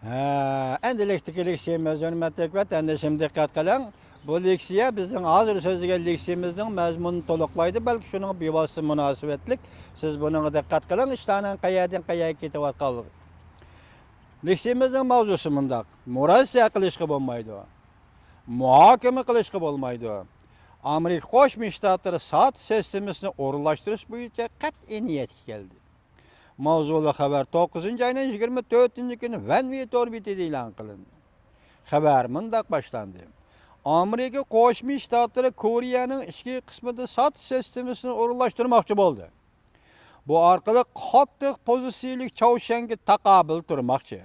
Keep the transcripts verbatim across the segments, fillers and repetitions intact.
ھە، ئەمدىلىكتىكى لېكسىيەمىز، ھۆرمەتلىك ۋەتەندىشىم، دىققەت قىلىڭ. بۇ لېكسىيە بىزنىڭ ھازىر سۆزلىگەن لېكسىيەمىزنىڭ مەزمۇنىنى تولۇقلايدۇ، بەلكى شۇنىڭغا بىۋاسىتە مۇناسىۋەتلىك. سىز بۇنىڭغا دىققەت قىلىڭ، ئىشلارنىڭ قەيەردىن قەيەرگە كېتىۋاتقانلىقى. لېكسىيەمىزنىڭ ماۋزۇسى مۇنداق: مۇرەسسە قىلىشقا بولمايدۇ، مۇھاكىمە قىلىشقا بولمايدۇ. ئامېرىكا قوشما شتاتلىرى سات سىستېمىسىنى ئورۇنلاشتۇرۇش بويىچە قەتئىي نىيەتكە كەلدى. ماۋزۇلۇق خەۋەر توققۇزىنچى ئاينىڭ يىگىرمە تۆتىنچى كۈنى ۋەنۋى تور بېتىدە ئېلان قىلىندى. خەۋەر مۇنداق باشلاندى: ئامېرىكا قوشما شتاتلىرى كورېيەنىڭ ئىچكى قىسمىدا سات سىستېمىسىنى ئورۇنلاشتۇرماقچى بولدى. بۇ ئارقىلىق قاتتىق پوزىتسىيىلىك چاۋشيەنگە تاقابىل تۇرماقچى.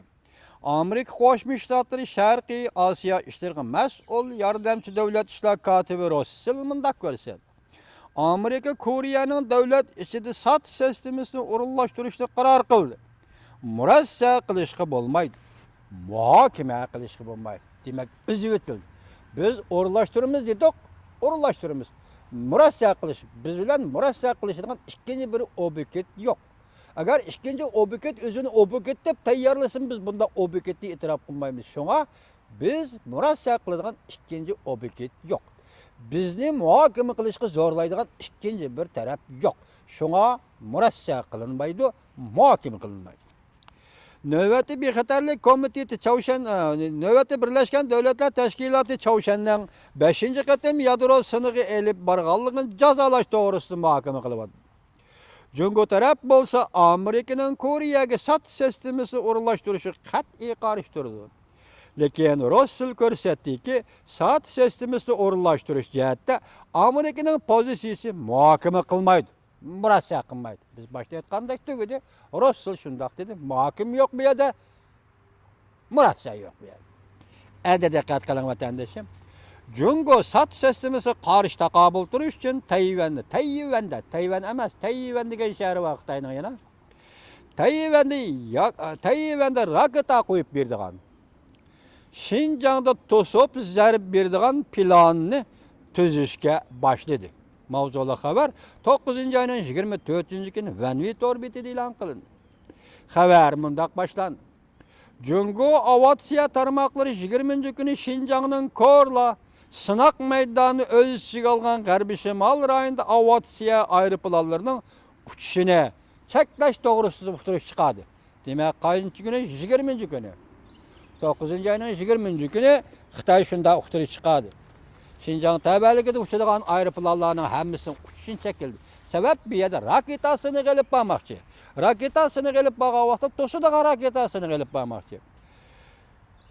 ئامېرىكا قوشما شتاتلىرى شەرقىي ئاسىيا ئىشلىرىغا مەسئۇل ياردەمچى دۆلەت ئىشلار كاتىپى روسسېل مۇنداق كۆرسەتتى: ئامېرىكا كورېيەنىڭ دۆلەت ئىچىدە سات سىستېمىسىنى ئورۇنلاشتۇرۇشنى قارار قىلدى. مۇرەسسە قىلىشقا بولمايدۇ، مۇھاكىمە قىلىشقا بولمايدۇ. دېمەك، ئۈزۈۋېتىلدى. بىز ئورۇنلاشتۇرىمىز دېدۇق، ئورۇنلاشتۇرىمىز. مۇرەسسە قىلىش، بىز بىلەن مۇرەسسە قىلىشىدىغان ئىككىنچى بىر ئوبيېكت يوق. ئەگەر ئىككىنچى ئوبيېكت ئۆزىنى ئوبيېكت دەپ تەييارلىسىمۇ، بىز بۇنداق ئوبيېكتنى ئېتىراپ قىلمايمىز. شۇڭا بىز مۇرەسسە قىلىدىغان ئىككىنچى ئوبيېكت يوق. بىزنى مۇھاكىمە قىلىشقا زورلايدىغان ئىككىنچى بىر تەرەپ يوق. شۇڭا مۇرەسسە قىلىنمايدۇ، مۇھاكىمە قىلىنمايدۇ. نۆۋەتتە بىخەتەرلىك كومىتېتى چاۋشيەن، ئە، نۆۋەتتە بىرلەشكەن دۆلەتلەر تەشكىلاتى چاۋشيەننىڭ بەشىنچى قېتىم يادرو سىنىقى ئېلىپ بارغانلىقىنى جازالاش توغرىسىدا مۇھاكىمە قىلىۋاتىدۇ. جۇڭگو تەرەپ بولسا ئامېرىكىنىڭ كورېيەگە سات سىستېمىسى ئورۇنلاشتۇرۇشىغا قەتئىي قارشى تۇرىدۇ. لېكىن روسسېل كۆرسەتتىكى، سات سىستېمىسىنى ئورۇنلاشتۇرۇش جەھەتتە ئامېرىكىنىڭ پوزىتسىيىسى مۇھاكىمە قىلمايدۇ، مۇرەسسە قىلمايدۇ. بىز باشتا ئېيتقاندەك تۈگىدى. روسسېل شۇنداق دېدى، مۇھاكىمە يوق بۇ يەردە. مۇرەسسە يوق بۇ يەردە. ئەمدى دىققەت قىلىڭ، ۋەتەندىشىم. جۇڭگو سات سىستېمىسىغا قارشى تاقابىل تۇرۇش ئۈچۈن تەيۋەندە، تەيۋەندە، تەيۋەن ئەمەس، تەيۋەن دېگەن شەھىرى بار خىتاينىڭ يەنە. تەيۋەندە يا-، تەيۋەندە راكېتا قويۇپ بېرىدىغان، شىنجاڭدا توسۇپ زەربە بېرىدىغان پىلانىنى تۈزۈشكە باشلىدى. ماۋزۇلۇق خەۋەر توققۇزىنچى ئاينىڭ يىگىرمە تۆتىنچى كۈنى ۋەنۋى تور بېتىدە ئېلان قىلىندى. خەۋەر مۇنداق باشلاندى. جۇڭگو ئاۋىئاتسىيە تارماقلىرى يىگىرمىنچى كۈنى شىنجاڭنىڭ كورلا سىناق مەيدانىنى ئۆز ئىچىگە ئالغان غەربىي شىمال رايونىدا ئاۋىئاتسىيە ئايروپىلانلىرىنىڭ ئۇچۇشىنى چەكلەش توغرىسىدا ئۇقتۇرۇش چىقاردى. دېمەك، قانچىنچى كۈنى؟ يىگىرمىنچى كۈنى. توققۇزىنچى ئاينىڭ يىگىرمىنچى كۈنى خىتاي شۇنداق ئۇقتۇرۇش چىقاردى. شىنجاڭ تەۋەلىكىدە ئۇچىدىغان ئايروپىلانلارنىڭ ھەممىسىنىڭ ئۇچۇشىنى چەكلىدى. سەۋەب، بۇ يەردە راكېتا سىنىقى ئېلىپ بارماقچى. راكېتا سىنىقى ئېلىپ بارغان ۋاقىتتا توسىدىغان راكېتا سىنىقى ئېلىپ بارماقچى.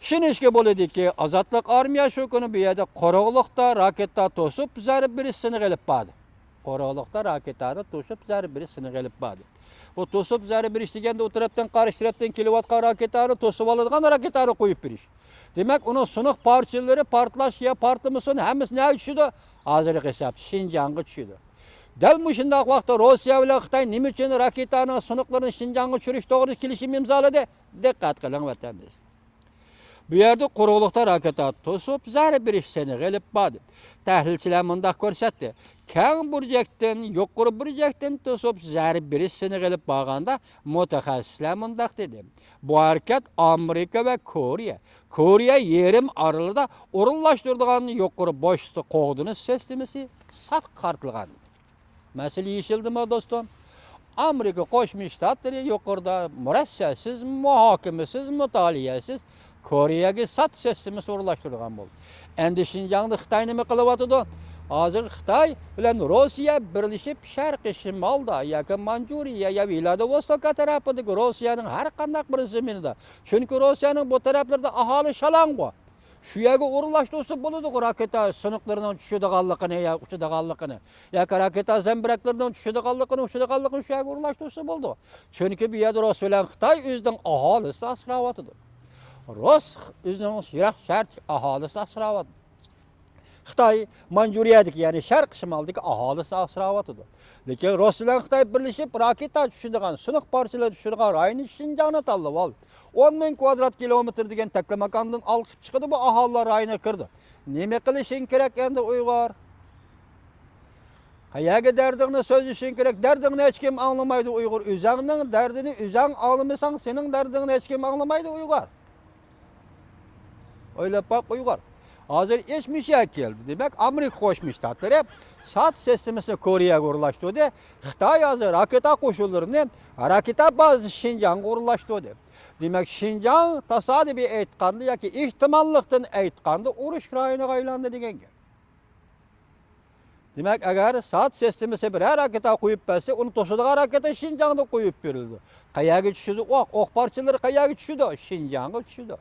ئىشىنىشكە بولىدۇكى، ئازادلىق ئارمىيە شۇ كۈنى بۇ يەردە قورۇقلۇقتا راكېتا توسۇپ زەربە بېرىش سىنىقى ئېلىپ باردى. قورۇقلۇقتا راكېتانى توسۇپ زەربە بېرىش سىنىقى ئېلىپ باردى. بۇ توسۇپ زەربە بېرىش دېگەندە ئۇ تەرەپتىن، قارشى تەرەپتىن كېلىۋاتقان راكېتانى توسۇپ ئالىدىغان راكېتانى قويۇپ بېرىش. دېمەك، ئۇنىڭ سۇنۇق پارچىلىرى پارتلاش يا پارتلىمىسۇن، ھەممىسى نەگە چۈشىدۇ؟ ھازىرقى ھېسابتا شىنجاڭغا چۈشىدۇ. دەل مۇشۇنداق ۋاقىتتا روسىيە بىلەن خىتاي نېمە ئۈچۈن راكېتانىڭ سۇنۇقلىرىنى شىنجاڭغا چۈشۈرۈش توغرىسىدا كېلىشىم ئىمزالىدى؟ دىققەت قىلىڭ، ۋەتەندىش. بۇ يەردە قۇرۇقلۇقتا راكېتا توسۇپ زەربە بېرىش سىنىقى ئېلىپ باردى. تەھلىلچىلەر مۇنداق كۆرسەتتى: كەڭ بۇرجەكتىن، يۇقىرى بۇرجەكتىن توسۇپ زەربە بېرىش سىنىقى ئېلىپ بارغاندا، مۇتەخەسسىسلەر مۇنداق دېدى: بۇ ھەرىكەت ئامېرىكا ۋە كورېيە، كورېيە يېرىم ئارىلىدا ئورۇنلاشتۇرىدىغان يۇقىرى بوشلۇقى قوغدىنىش سىستېمىسى ساتقا قارىتىلغان. مەسىلە يېشىلدىمۇ، دوستۇم؟ ئامېرىكا قوشما شتاتلىرى يۇقىرىدا مۇرەسسەسىز، مۇھاكىمىسىز، مۇتالىيەسىز كورېيەگە سات سىستېمىسى ئورۇنلاشتۇرىدىغان بولدى. ئەمدى شىنجاڭدا خىتاي نېمە قىلىۋاتىدۇ؟ ھازىر خىتاي بىلەن روسىيە بىرلىشىپ شەرقىي شىمالدا ياكى مانجۇرىيە يا ۋلادىۋوستوك ئەتراپىدىكى روسىيەنىڭ ھەر قانداق بىر زېمىنىدا، چۈنكى روسىيەنىڭ بۇ تەرەپلىرىدە ئاھالى شالاڭغۇ. شۇ يەرگە ئورۇنلاشتۇرسا بولىدىغۇ، راكېتا سۇنۇقلىرىنىڭ چۈشىدىغانلىقىنى يا ئۇچىدىغانلىقىنى، ياكى راكېتا زەمبىرەكلىرىنىڭ چۈشىدىغانلىقىنى، ئۇچىدىغانلىقىنى شۇ يەرگە ئورۇنلاشتۇرسا بولىدۇ. چۈنكى بۇ يەردە رۇس بىلەن خىتاي ئۆزىنىڭ ئاھالىسىنى ئاسراۋاتىدۇ. رۇس ئۆزىنىڭ يىراق شەرقتىكى ئاھالىسىنى ئاسراۋاتىدۇ. خىتاي مانجۇرىيەدىكى، يەنى شەرقىي شىمالدىكى ئاھالىسىنى ئاسراۋاتىدۇ. لېكىن رۇس بىلەن خىتاي بىرلىشىپ، راكېتا چۈشىدىغان، سۇنۇق پارچىلىرى چۈشىدىغان رايونى شىنجاڭنى تاللىۋالدى. ئون مىڭ كۋادرات كىلومېتىر دېگەن تەكلىماكاندىن ئالقىپ چىقىدۇ، بۇ ئاھالىلەر رايونىغا كىرىدۇ. نېمە قىلىشىڭ كېرەك ئەمدى ئۇيغۇر؟ قەيەرگە دەردىڭنى سۆزلىشىڭ كېرەك؟ دەردىڭنى ھېچكىم ئاڭلىمايدۇ ئۇيغۇر. ئۆزەڭنىڭ دەردىنى ئۆزەڭ ئاڭلىمىساڭ، سېنىڭ دەردىڭنى ھېچكىم ئاڭلىمايدۇ ئۇيغۇر. ئويلاپ باق، ئۇيغۇر. ھازىر ئىش مۇشۇ يەرگە كەلدى. دېمەك، ئامېرىكا قوشما شتاتلىرى ساد سىستېمىسىنى كورېيەگە ئورۇنلاشتۇردى. خىتاي ھازىر راكېتا قوشۇنلىرىنى راكېتا بازىسى شىنجاڭغا ئورۇنلاشتۇردى. دېمەك، شىنجاڭ تاسادىپىي ئېيتقاندا ياكى ئېھتىماللىقتىن ئېيتقاندا ئۇرۇش رايونىغا ئايلاندى دېگەن گەپ. دېمەك، ئەگەر ساد سىستېمىسى بىرەر راكېتا قويۇپ بەرسە، ئۇنى توسىدىغان راكېتا شىنجاڭدا قويۇپ بېرىلىدۇ. قەيەرگە چۈشىدۇ؟ ئوق، ئوق پارچىلىرى قەيەرگە چۈشىدۇ؟ شىنجاڭغا چۈشىدۇ.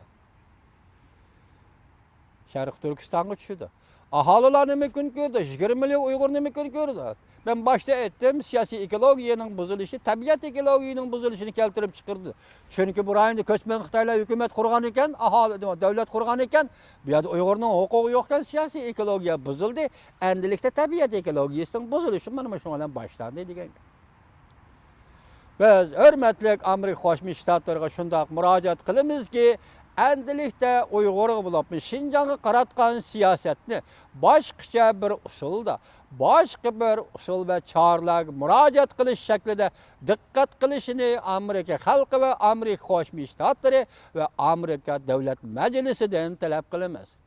شەرقىي تۈركىستانغا چۈشىدۇ. ئاھالىلار نېمە كۈن كۆردى؟ يىگىرمە مىليون ئۇيغۇر نېمە كۈن كۆردى؟ مەن باشتا ئېيتتىم، سىياسىي ئېكولوگىيەنىڭ بۇزۇلۇشى تەبىئەت ئېكولوگىيەنىڭ بۇزۇلۇشىنى كەلتۈرۈپ چىقىرىدۇ. چۈنكى بۇ رايوندا كۆچمەن خىتايلار ھۆكۈمەت قۇرغان ئىكەن، ئاھالى، دۆلەت قۇرغان ئىكەن، بۇ يەردە ئۇيغۇرنىڭ ھوقۇقى يوقكەن، سىياسىي ئېكولوگىيە بۇزۇلدى. ئەندىلىكتە تەبىئەت ئېكولوگىيەسىنىڭ بۇزۇلۇشى مانا مۇشۇنىڭ بىلەن باشلاندى دېگەن گەپ. بىز ھۆرمەتلىك ئامېرىكا قوشما شتاتلىرىغا شۇنداق مۇراجىئەت قىلىمىزكى، ئەندىلىكتە ئۇيغۇرغا بولۇپمۇ شىنجاڭغا قاراتقان سىياسەتنى باشقىچە بىر ئۇسۇلدا، باشقا بىر ئۇسۇل ۋە چارىلەرگە مۇراجىئەت قىلىش شەكلىدە دىققەت قىلىشىنى ئامېرىكا خەلقى ۋە ئامېرىكا قوشما شتاتلىرى ۋە ئامېرىكا دۆلەت مەجلىسىدىن تەلەپ قىلىمىز.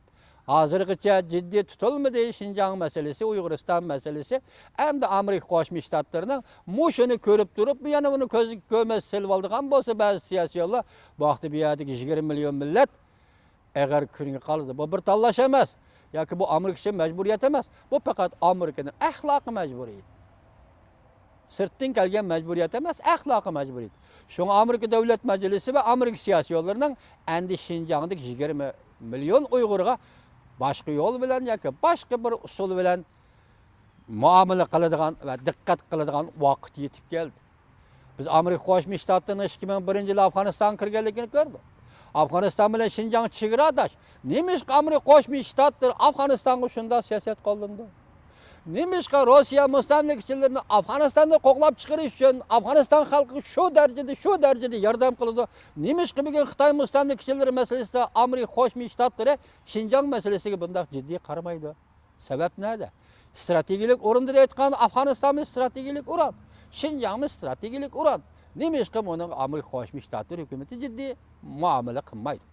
ھازىرغىچە جىددىي تۇتۇلمىدى شىنجاڭ مەسىلىسى، ئۇيغۇرىستان مەسىلىسى. ئەمدى ئامېرىكا قوشما شتاتلىرىنىڭ مۇشۇنى كۆرۈپ تۇرۇپمۇ يەنە ئۇنى كۆز كۆرمەس سېلىۋالىدىغان بولسا، بەزى سىياسىيونلار، بۇ ۋاقىتتا بۇ يەردىكى يىگىرمە مىليون مىللەت ئېغىر كۈنگە قالىدۇ. بۇ بىر تاللاش ئەمەس ياكى بۇ ئامېرىكا ئۈچۈن مەجبۇرىيەت ئەمەس. بۇ پەقەت ئامېرىكىنىڭ ئەخلاقىي مەجبۇرىيىتى. سىرتتىن كەلگەن مەجبۇرىيەت ئەمەس، ئەخلاقىي مەجبۇرىيەت. شۇڭا ئامېرىكا دۆلەت مەجلىسى ۋە ئامېرىكا سىياسىيونلىرىنىڭ ئەمدى شىنجاڭدىكى يىگىرمە مىليون ئۇيغۇرغا باشقا يول بىلەن ياكى باشقا بىر ئۇسۇل بىلەن مۇئامىلە قىلىدىغان ۋە دىققەت قىلىدىغان ۋاقىت يېتىپ كەلدى. بىز ئامېرىكا قوشما شتاتلىرىنىڭ ئىككى مىڭ بىرىنچى يىلى ئافغانىستانغا كىرگەنلىكىنى كۆردۇق. ئافغانىستان بىلەن شىنجاڭ چېگراداش. نېمىشقا ئامېرىكا قوشما شتاتلىرى ئافغانىستانغا شۇنداق سىياسەت قوللىنىدۇ؟ نېمىشقا روسىيە مۇستەملىكىچىلىرىنى ئافغانىستاندا قوغلاپ چىقىرىش ئۈچۈن ئافغانىستان خەلقىگە شۇ دەرىجىدە، شۇ دەرىجىدە ياردەم قىلىدۇ؟ نېمىشقا بۈگۈن خىتاي مۇستەملىكىچىلىرى مەسىلىسىدە ئامېرىكا قوشما شتاتلىرى شىنجاڭ مەسىلىسىگە بۇنداق جىددىي قارىمايدۇ؟ سەۋەب نەدە؟ ئىستراتېگىيەلىك ئورۇن دەپ ئېيتقان ئافغانىستانمۇ ئىستراتېگىيەلىك ئورۇن، شىنجاڭمۇ ئىستراتېگىيەلىك ئورۇن. نېمىشقا بۇنىڭغا ئامېرىكا قوشما شتاتلىرى ھۆكۈمىتى جىددىي مۇئامىلە قىلمايدۇ؟